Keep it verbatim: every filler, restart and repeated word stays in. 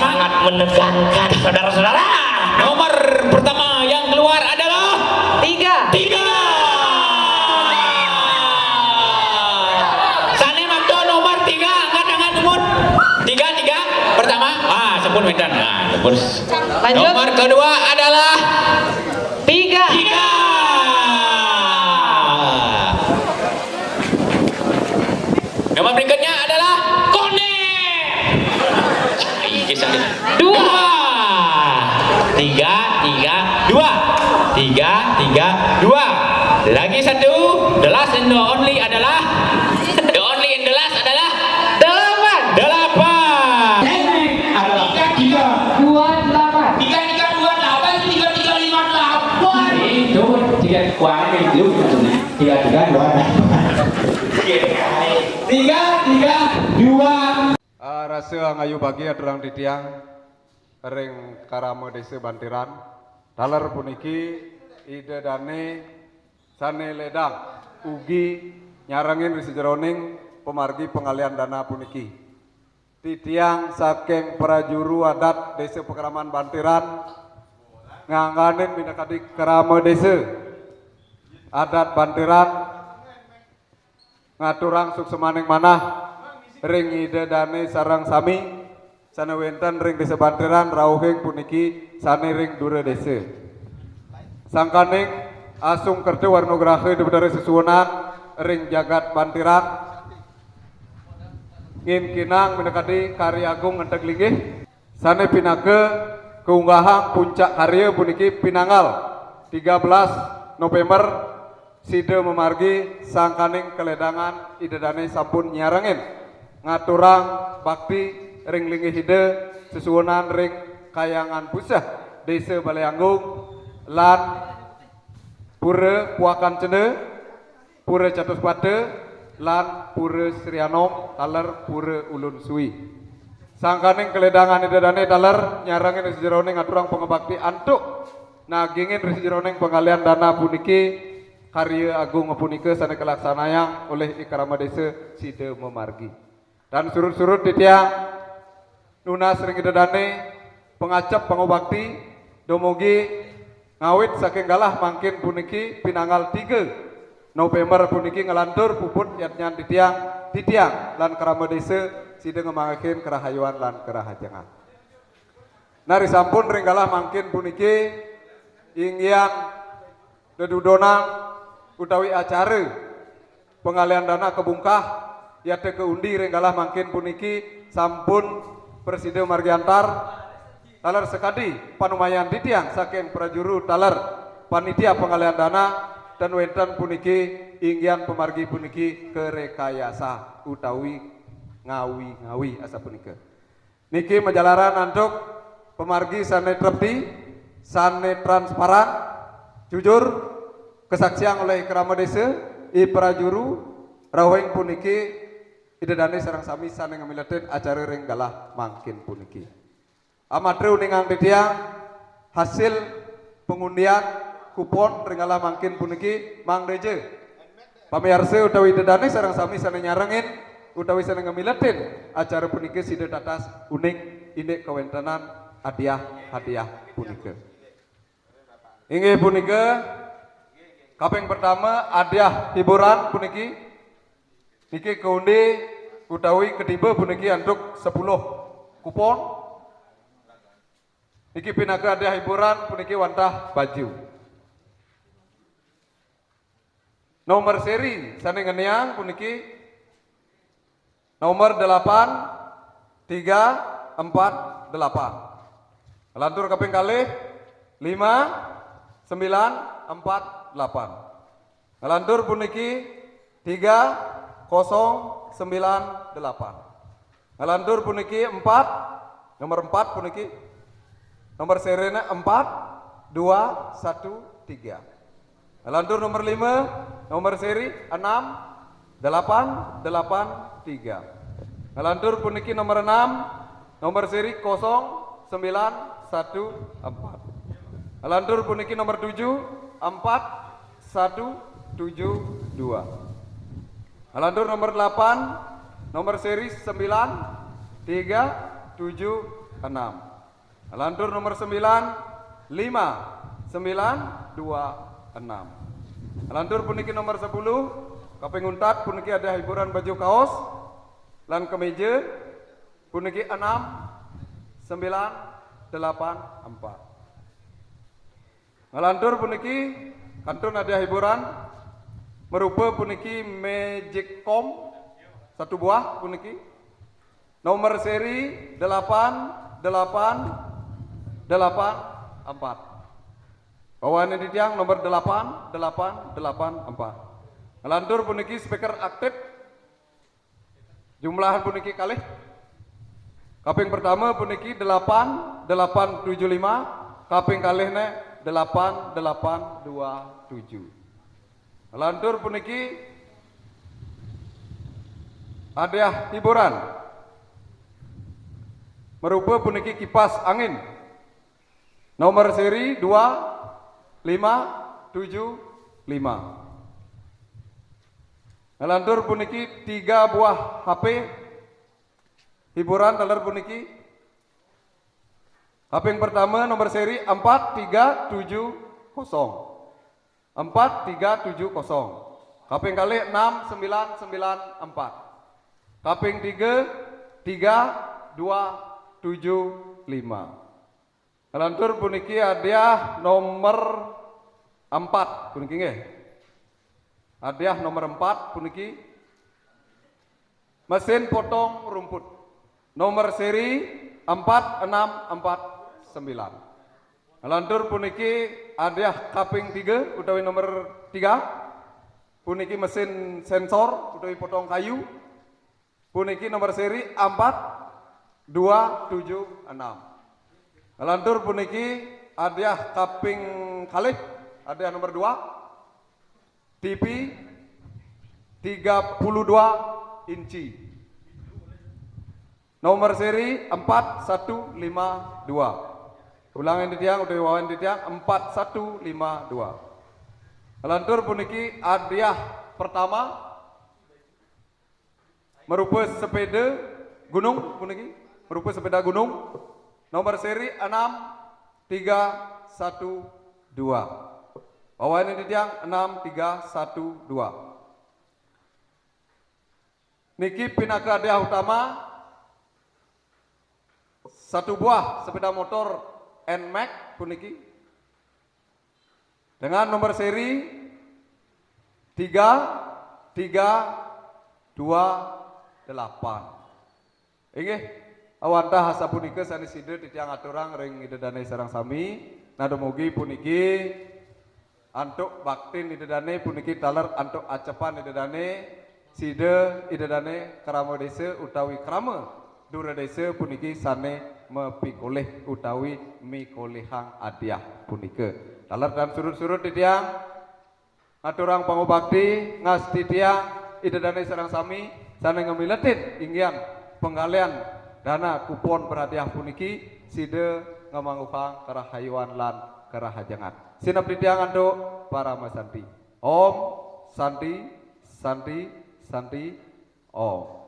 Sangat menegangkan, saudara-saudara. Nomor pertama yang keluar adalah tiga. Tiga. Sané makto nomor tiga, angkat tangan, Bun. Tiga, tiga. Pertama, ah, sampun wénten. Nah, sampun. Lanjut. Nomor kedua adalah tiga. Tiga. Nomor berikutnya adalah konek. Dua. Dua. Tiga, tiga, dua. Tiga, tiga, dua. Lagi satu. The last and the only adalah, the only and the last adalah delapan. Delapan. Adalah tiga, tiga. Dua delapan. Tiga tiga dua delapan, tiga tiga lima delapan. Itu tiga, kuat itu. Tiga tiga dua delapan. Tiga tiga dua. Ah, rasa ngayu bagi aturang titiang ring Karama Désa Bantiran. Taler puniki Ida Dané sané lédang ugi nyarengin ring sajeroning pamargi pangalian dana puniki. Titiang saking prajuru adat Désa Pakraman Bantiran ngangganin minakadi Karama Désa Adat Bantiran ngaturang suksmaning manah ring Ida Dané sareng sami sané wénten ring Désa Bantiran rauhing puniki sané ring dura désa. Sangkaning asung kerta warna graha Ida Betara Sesuunan ring jagat Bantiran, ngingkinang minakadi karya agung ngenteg linggih, sané pinaka kaunggahang puncak karya puniki pinanggal tiga belas November, sida mamargi sangkaning kalédangan Ida Dané sampun nyarengin ngaturang bakti ring linggih Ida sesuunan ring Kahyangan Puseh, Désa Balé Anggung, lan Pura Puakan Cenda, Pura Catuspata, lan Pura Sri Anom, taler Pura Ulun Sui. Sangkaning kalédangan Ida Dané taler nyarengin ring sajeroning ngaturang pangabakti antuk nagingin ring sajeroning pangalian dana puniki, karya agung punika sané kalaksanayang olih I Karama Désa sida mamargi. Tan surud-surud titiang nunas ring Ida Dané pangacep pangubakti dumugi ngawit saking galah mangkin puniki pinanggal tiga November puniki nglantur puput yatnyan titiang, titiang lan Karama Désa sida ngamanggihin karahayuan lan karahajengan. Nah, risampun ring galah mangkin puniki inggian dedudonan utawi acara pangalian dana kabungkah yata kaundi ring galah mangkin puniki sampun prasida margiantar. Taler sakadi panumayan titiang saking prajuru taler panitia pangalian dana, tan wénten puniki inggian pamargi puniki karékayasa utawi ngawi-ngawi asapunika. Niki majalaran antuk pamargi sané trepti, sané transparan, jujur, kasaksiang olih Karama Désa, I Prajuru, rauhing puniki Ida Dané sareng sami sané ngamiletin acara ring galah mangkin puniki. Amatra uningang titiang hasil pangundian kupon ring galah mangkin puniki mangda ja pamiarsa utawi Ida Dané sareng sami sané nyarengin utawi sané ngamiletin acara punika sida tatas uning indik kawéntenan hadiah-hadiah punika. Inggih punika, kaping pertama, hadiah hiburan puniki. Niki kaundi utawi katiba puniki antuk sepuluh kupon. Niki pinaka hadiah hiburan puniki wantah baju. Nomor seri sané ngeniang puniki nomor delapan tiga empat delapan. Nglantur kaping kalih, lima sembilan empat delapan. Nglantur puniki tiga kosong sembilan delapan. Nglantur puniki empat, nomor empat puniki, nomor seriné empat dua satu tiga. Nglantur nomor lima, nomor seri enam delapan delapan tiga. Nglantur puniki nomor enam, nomor seri kosong sembilan satu empat. Nglantur puniki nomor tujuh, empat satu tujuh dua. Nglantur nomor delapan, nomor seri sembilan tiga tujuh enam. Lantur nomor sembilan, lima, sembilan, dua, enam. Lantur puniki nomor sepuluh, kaping untat puniki hadiah hiburan baju kaos lan kemeja, puniki enam, sembilan, delapan, empat. Ngalantur puniki kantun hadiah hiburan merupa puniki Magic Com satu buah puniki. Nomor seri delapan delapan delapan empat. Bawaning titiang nomor delapan delapan delapan empat. Ngalantur puniki speaker aktif. Jumlahan puniki kalih. Kaping pertama puniki delapan delapan tujuh lima, kaping kalihne delapan delapan dua tujuh. Lantur puniki hadiah hiburan merupa puniki kipas angin. Nomor seri dua lima tujuh lima. Ngalantur puniki tiga buah H P hiburan taler puniki. Kaping pertama nomor seri empat tiga tujuh kosong. Empat tiga tujuh kosong. Kaping kalih enam sembilan sembilan empat. Kaping tiga tiga dua tujuh lima. Lantur puniki hadiah nomor empat puniki nggih. Hadiah nomor empat puniki mesin potong rumput. Nomor seri empat enam empat sembilan. Lantur puniki hadiah kaping tiga utawi nomor tiga. Puniki mesin sensor utawi potong kayu. Puniki nomor seri empat dua tujuh enam. Lantur puniki hadiah kaping kalih, hadiah nomor dua, T V tiga puluh dua inci. Nomor seri empat satu lima dua. Ulangan titiang utawi wawaning titiang empat satu lima dua. Lantur puniki hadiah pertama merupa sepeda gunung puniki, merupa sepeda gunung nomor seri enam tiga satu dua. Wawaning titiang enam tiga satu dua. Niki pinaka hadiah utama satu buah sepeda motor Nmax puniki dengan nomor seri tiga tiga dua delapan. Inggih, awantah asapunika sane sida titiang aturang ring Ida Dane sareng sami. Nah, dumugi puniki antuk baktin Ida Dane puniki taler antuk acepan Ida Dane, sida Ida Dane krama desa utawi krama dura desa puniki sane mapikolih utawi mikolihang hadiah punika. Taler tan surut-surut titiang aturang pangubakti ngastitiang Ida Dane sareng sami sane ngamiletin inggihan penggalian dana kupon berhadiah puniki sida ngamangguhang karahayuan lan karahajengan. Sineb titiang antuk parama santi. Om Santi, Santi, Santi, Om.